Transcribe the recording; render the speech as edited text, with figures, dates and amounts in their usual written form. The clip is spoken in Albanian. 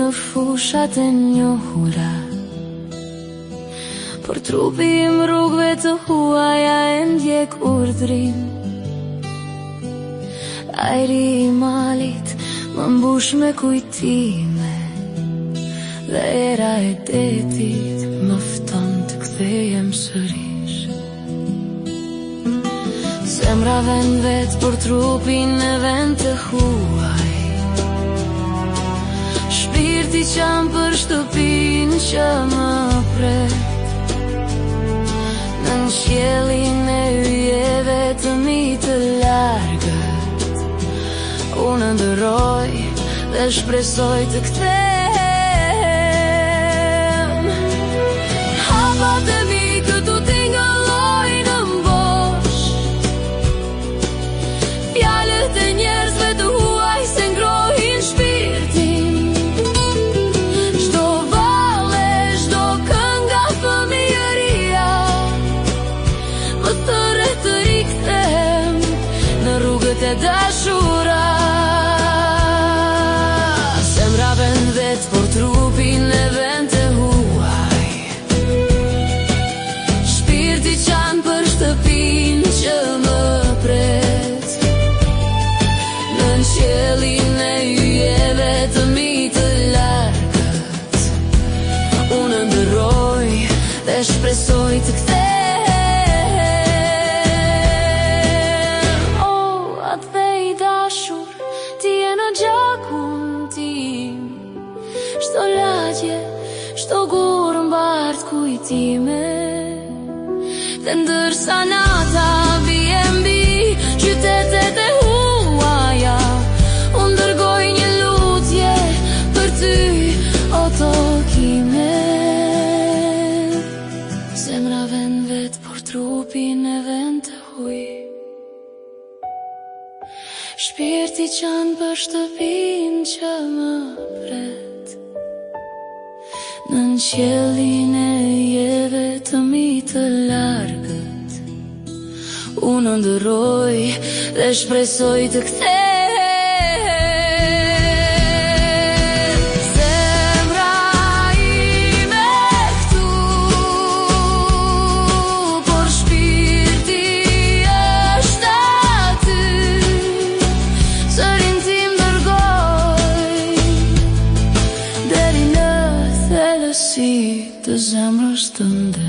në fushat e njohura Por trupi im rrugëve të huaja e ndjek urdhrin Ajri i malit më mbush me kujtime Dhe era e detit më fton të kthehem sërish Zemra vend vet, por trupi në vend të huaj Shpirti qan për shtëpinë që më pret Nën qiellin e yjeve të mi të largët Unë ëndërroj dhe shpresoj të kthehem Hapat e mi këtu tingëllojnë në bosh Fjalët e njerëzve të huaj s'e ngrohin shpirtin Çdo valle, çdo këngë nga fëmijëria Më thërret të rikthehem në rrugët e dashura Zemra vend vet, por trupi në vend të huaj Shpirti qan për shtëpinë që më pret Nën qiellin e yjeve të mi të largët Unë ëndërroj dhe shpresoj të kthehem O, atdhe i dashur, ti je në gjakun tim Çdo lagje, çdo gur mbart kujtime Dhe ndërsa nata bie mbi qytetet e huaja Unë dërgoj një lutje për ty, o tokë ime Zemra vend vet, por trupi në vend të huj Shpirti qan për shtëpinë që më pret Nën qiellin e yjeve të mi të largët Unë ëndërroj dhe shpresoj të kthehem Zemra ime këtu Por shpirti është aty Zërin tim dërgoj Deri në thellësi të zemrës tënde.